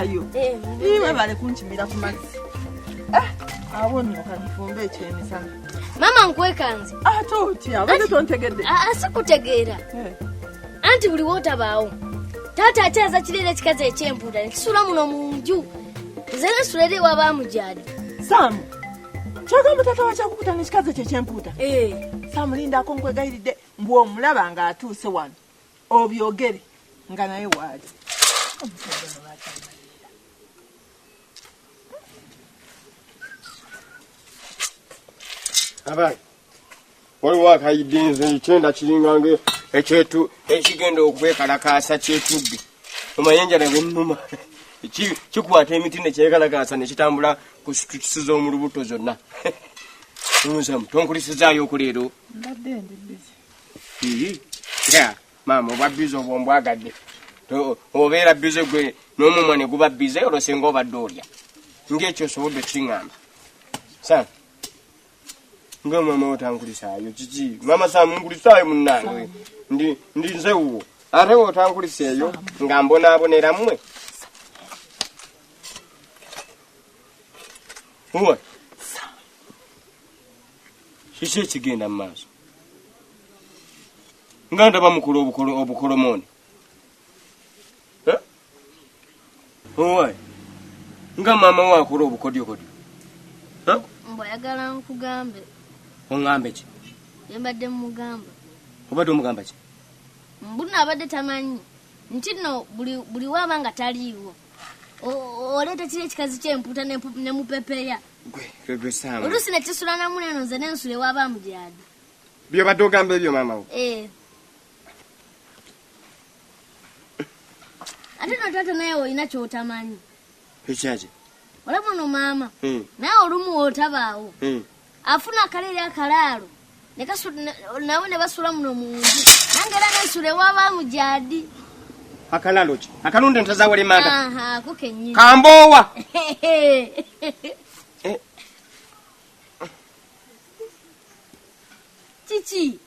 Nkulisaayo. Eh, Webale kunkimira ku mazzi. Eh, awo nno kanifumbe ekyemisana. Maama nkwekanze. Ate otya? Abadde tontegedde. Ah, sikutegeera. Eh. Anti buli wootabaawo taata akyaza kireera ekikazi ekyempuuta nekisula muno mu nju, nze nesula eri ewa bamujaadi. Saamu, kyogamba taata wakyakukuta n'ekikazi ekyo ekyempuuta? Eh. Saamu, lindako, nkwegayiridde, mbu omulaba ng'atuuse wano obyogere nga naye waali. Omusajja ono lwaki amalirira? Abayi, waliwo akayidde nze ekyenda kiringanga ekyetu ekigenda okwekalakaasa kyetugge. Omanye enjala bwennuma kikwata emiti nekyekalakaasa nekitambula ku situsi z'omu lubuto zonna. Nzamu tonkulisizaayo okuleero. Mbadde ndi busy. Ii, ya, maama oba busy obwo mbwagadde. Obeera busy gwe n'omumwa ne guba busy, olwo singa obadde olya ng'ekyo osobodde okiŋŋamba. Sa nga maama otankulisaayo kiki? Maama Saamu, nkulisaayo munnange, ndi nze wuwo, ate wotankulisa eyo nga mbonaabonera mmwe. Uwa, kiki ekigenda mu maaso nga ndaba mukulu obukolomooni? Eh? Owaye, nga maama wo akola obukodyokodyo. Eh? Mbu ayagala nkugambe. Oŋŋambe ki? Yembadde mugamba. Obadde omugamba ki? Mbu nno abadde tamanyi nti nno buli waaba nga taliiwo oleeta kiri ekikazi ky'empuuta ne mupepeya. Gwe, gwe Saamu. Oluusi ne kisula namu eno, nze n'ensula ewa bamujaadi. Byobadde ogamba ebyo maama wo? Eh. Ate no taata naye olina ky'otamanyi. Ekyaki? Olaba ono maama naye olumu wootabaawo afuna akaleeri akalaalo nawe ne basula muno mu nju, nange era nensula ewa bamujaadi. Akalaalo ki? Akalunda ente za walemanga? Aha, ako kennyini. Kamboowa. Eh. Kiki?